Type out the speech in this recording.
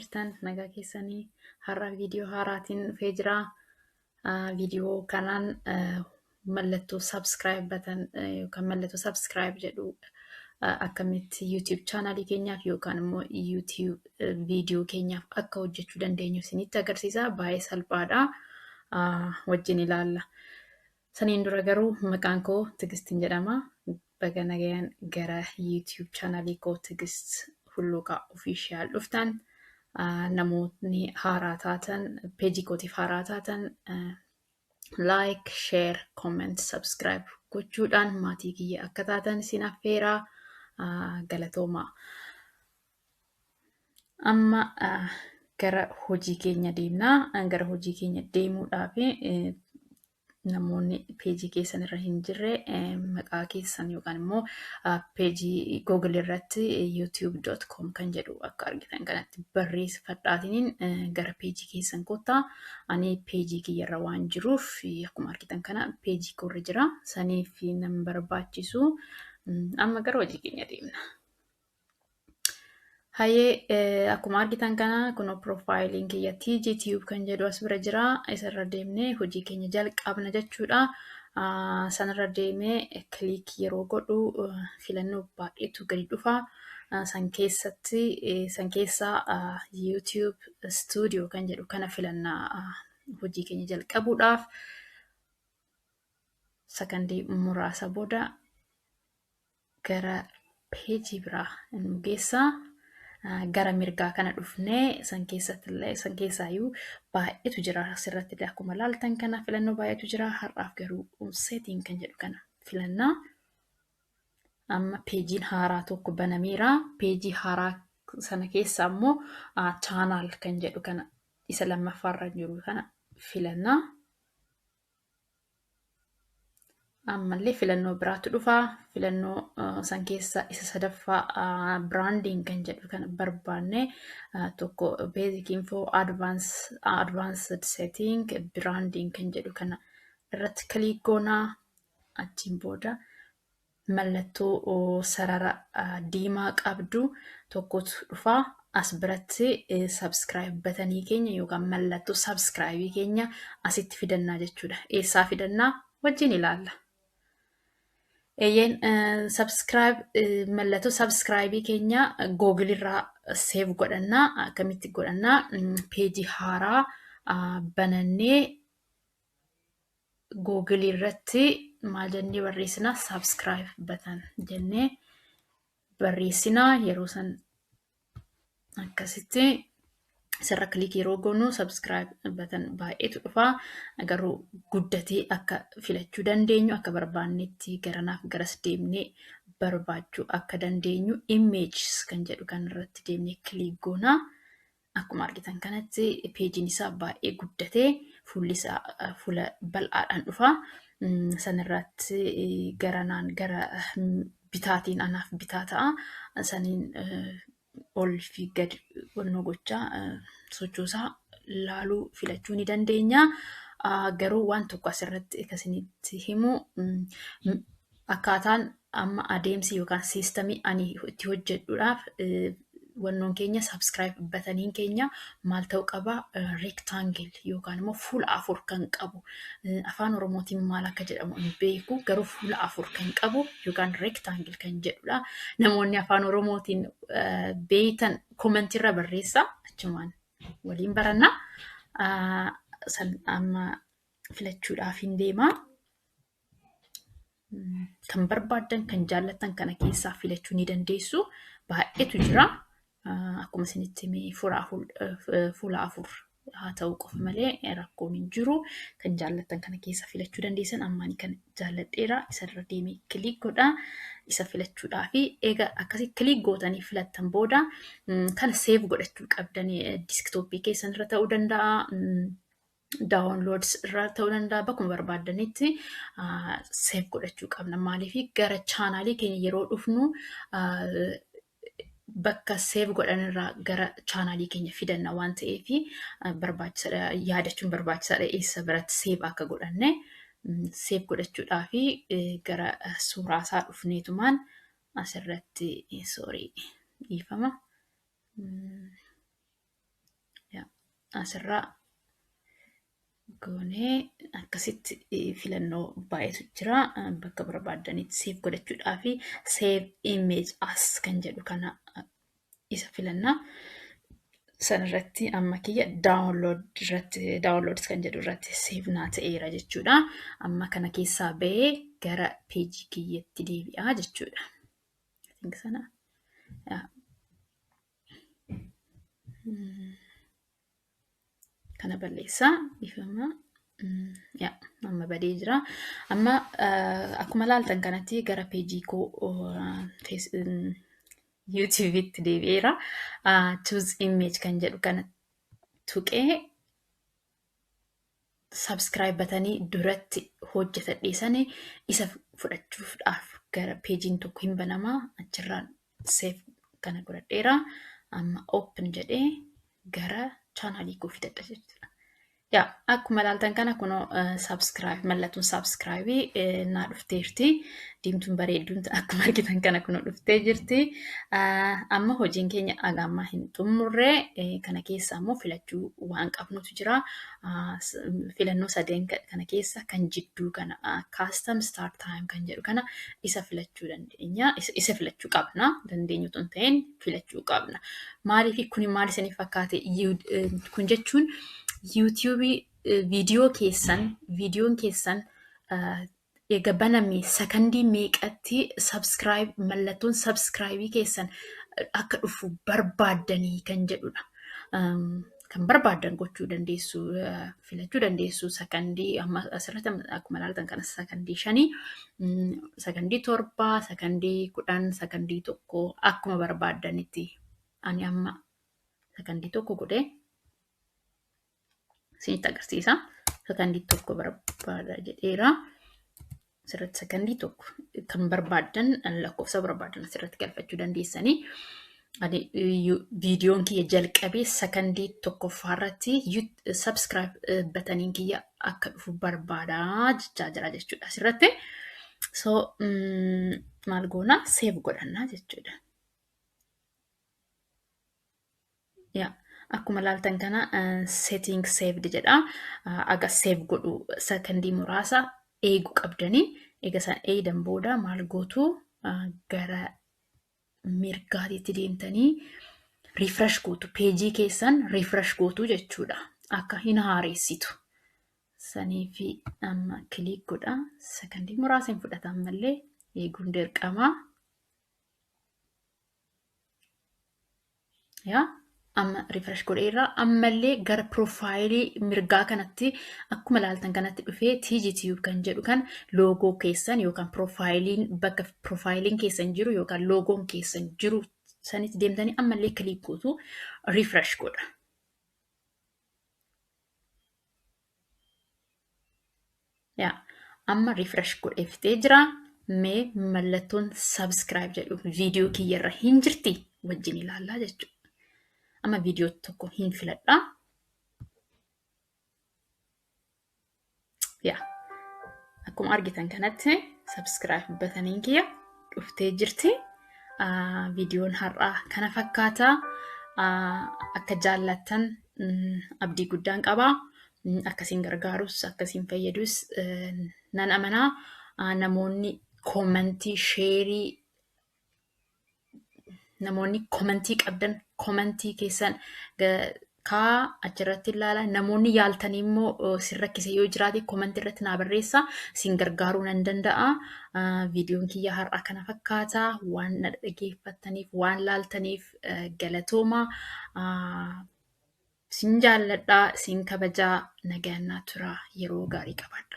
Jirtan nagaa keessanii? Har'a viidiyoo haaraatiin dhufee jira. Viidiyoo kanaan mallattoo subscribe button yookaan mallattoo subscribe jedhu akkamitti YouTube chaanaalii keenyaaf yookaan immoo YouTube viidiyoo keenyaaf akka hojjechuu dandeenyu isinitti agarsiisa. Baay'ee salphaadha. Wajjin ilaalla. Saniin dura garuu maqaan koo Tigistiin jedhama. Baga nagayaan gara YouTube chaanaalii koo Tigist Hulluuqaa Official dhuftan. Namootni haaraa taatan, peejii kootiif haaraa taatan, like, share, comment, subscribe gochuudhaan maatii kiyya akka taatan isin affeeraa. Galatoomaa. Amma gara hojii keenya deemnaa. Gara hojii keenya deemuudhaaf, namoonni peejii keessan irra hin jirre, maqaa keessan yookaan immoo peejii Google irratti youtube.com kan jedhu akka argitan kanatti barreeffadhaatiin gara peejii keessan kottaa. Ani peejii kiyyarra waan jiruuf, akkuma argitan kana peejii koorra jira. Saniif nan barbaachisu. Amma gara hojii keenya deemna. Hayyee, akkuma argitan kana kunoo piroofaayiliin kiyya TGTube kan jedhu as bira jira. Isarra deemnee hojii keenya jalqabna jechuudha. Sanarra deemee click yeroo godhu filannoo baay'eetu gadi dhufa. San keessatti, san keessaa YouTube Studio kan jedhu kana filannaa hojii keenya jalqabuudhaaf. Sakandii muraasa booda gara peejii biraa nu geessa. Gara mirgaa kana dhufnee san keessatti illee, san keessaayyuu baay'eetu jira. Asirratti illee akkuma ilaaltan kana filannoo baay'eetu jira. Har'aaf garuu setting kan jedhu kana filannaa. Amma peejiin haaraa tokko banameera. Peejii haaraa sana keessa ammoo channel kan jedhu kana, isa lammaffaarra jiru kana filannaa. Ammallee filannoo biraatu dhufa. Filannoo san keessa isa sadaffaa branding kan jedhu kana barbaanne tokko, basic info, advanced setting, branding kan jedhu kana irratti click goonaa. Achiin booda mallattoo sarara diimaa qabdu tokkotu dhufa. As biratti subscribe buttonii keenya yookaan mallattoo subscribe keenya asitti fidannaa jechuudha. Eessaa fidannaa? Wajjin ilaalla. Eeyyeen, subscribe, mallattoo subscribe keenya Google irraa save godhannaa. Akkamitti godhannaa? Peejii haaraa banannee Google irratti maal jennee barreessinaa? Subscribe button jennee barreessinaa. Yeroo san akkasitti isarra click yeroo goonu subscribe button baay'eetu dhufa. Garuu guddatee akka filachuu dandeenyu, akka barbaannetti garanaaf garas deemnee barbaachuu akka dandeenyu, images kan jedhu kan irratti deemnee click goonaa. Akkuma argitan kanatti peejiin isaa baay'ee guddatee fuulli isaa fuula bal'aadhaan dhufa. Sanirratti garanaan gara bitaatiin anaaf bitaa ta'a. Saniin ol fi gad onnoo gochaa sochoosaa laaluu filachuu ni dandeenya. Garuu waan tokko asirratti akkasinitti himu, akkaataan amma adeemsi yookaan siistamii ani itti hojjedhuudhaaf, wannoon keenya, subscribe buttoniin keenya maal ta'uu qaba? Rectangle yookaan immoo fuula afur kan qabu, Afaan Oromootiin maal akka jedhamu hin beeku, garuu fuula afur kan qabu yookaan rectangle kan jedhudha. Namoonni Afaan Oromootiin beeytan commentii irra barreessaa, achumaan waliin baranna. San amma filachuudhaaf hin deema. Kan barbaaddan, kan jaallattan kana keessaa filachuu ni dandeessu. Baay'eetu jira. Akkuma isinitti hime, fuula afur haa ta'u qofa malee rakkoon hin jiru. Kan jaallattan kana keessaa filachuu dandeessan. Amma ani kan jaalladheera. Isarra deemee click godha. Isa filachuudhaa fi eega akkasii click gootanii filattan booda kana save godhachuu qabdanii, desktopii keessan irra ta'uu danda'a. Downloads irra ta'uu danda'a, bakkuma barbaaddanitti save godhachuu qabna. Maaliif? Gara chaanaalii keenya yeroo dhufnu bakka save godhan irraa gara chaanaalii keenya fidanna waan ta'eef barbaachisaadha, yaadachuun barbaachisaadha eessa biratti save akka godhanne. Save godhachuudhaa fi gara suuraa isaa dhufneetumaan asirratti, sorry, dhiifama. Asirraa goonee akkasitti filannoo baay'eetu jira. Bakka barbaaddanitti save godhachuudhaa fi save image as kan jedhu kana isa filanna. Sanarratti amma kiyya download irratti, downloads kan jedhu irratti save naa ta'eera jechuudha. Amma kana keessaa ba'ee gara peejii kiyyatti deebi'aa jechuudha. I think sana. Yeah. Kana balleessaa, ifama. Yaa, amma badee jira. Amma akkuma laaltan kanatti gara peejii koo YouTube'itti deebi'eera. Choose image kan jedhu kana tuqee subscribe buttonii duratti hojjetadhee sani isa fudhachuudhaaf gara peejiin tokko hin banamaa, achirraan save kana godhadheera. Amma open jedhee gara chaanaalii koo fidadha jechuudha. Yaa, akkuma ilaaltan kana kunoo subscribe, mallattoon subscribe naa dhufteerti. Diimtuun bareedduun akkuma argitan kana kunoo dhuftee jirti. Amma hojiin keenya haga ammaa hin xumurre. Kana keessa immoo filachuu waan qabnutu jira. Filannoo sadeen kana keessa kan jidduu kana, custom start time kan jedhu kana isa filachuu dandeenya. Isa filachuu qabna. Dandeenyu otoo hin ta'in filachuu qabna. Maaliif kuni, maal isiniif fakkaate? Kun jechuun YouTubeii viidiyoo keessan, viidiyoon keessan eega baname sakandii meeqatti subscribe, mallattoon subscribe keessan akka dhufu barbaaddanii kan jedhudha. Kan barbaaddan gochuu dandeessu, filachuu dandeessu. Sakandii amma asirratti akkuma ilaaltan kana sakandii 5, sakandii 7, sakandii 10, sakandii 1, akkuma barbaaddanitti. Ani amma sakandii 1 godhee isinitti agarsiisa. Sakandii 1 barbaada jedheera. Asirratti sakandii 1, kan barbaaddan lakkoofsa barbaaddan asirratti galfachuu dandeessanii. Ani viidiyoon kiyya jalqabee sakandii tokkoffaa irratti subscribe buttoniin kiyya akka dhufu barbaadaa jechaa jira jechuudha asirratti. So maal goona? Save godhannaa jechuudha. Yaa, akkuma ilaaltan kana setting saved jedha. Aga save godhu sakandii muraasa eeguu qabdanii. Eega isaan eegdan booda maal gootu? Gara mirgaatiitti deemtanii refresh gootu. Peejii keessan refresh gootu jechuudha. Akka hin haareessitu. Sanii fi amma click godha. Sakandii muraasa hin fudhata, ammallee eeguun dirqama. Yaa, amma refresh godheerra. Ammallee gara piroofaayilii mirgaa kanatti akkuma ilaaltan kanatti dhufee TGTube kan jedhu kan loogoo keessan yookaan piroofaayiliin, bakka piroofaayiliin keessan jiru yookaan loogoon keessan jiru sanitti deemtanii ammallee click gootu, refresh godha. Yaa, amma refresh godhee fixee jira. Mee mallattoon subscribe jedhu viidiyoo kiyyarra hin jirti, wajjin ilaallaa jechuudha. Amma viidiyoo tokko hin filadhaa. Yaa, akkuma argitan kanatti subscribe buttoniin kiyya dhuftee jirti. Viidiyoon har'aa kana fakkaata. Akka jaallattan abdii guddaan qaba. Akkasiin gargaarus, akkasiin fayyadus nan amanaa. Namoonni commentii, shareii, namoonni commentii qabdan commentii keessan kaa achirratti ilaala. Namoonni yaaltanii immoo sin rakkise yoo jiraate commentii irratti naa barreessa. Sin gargaaruu nan danda'a. Viidiyoon kiyya har'a kana fakkaata. Waan na dhaggeeffattaniif, waan laaltaniif galatooma. Sin jaalladhaa, sin kabajaa, nagaan naa tura, yeroo gaarii qabaadha.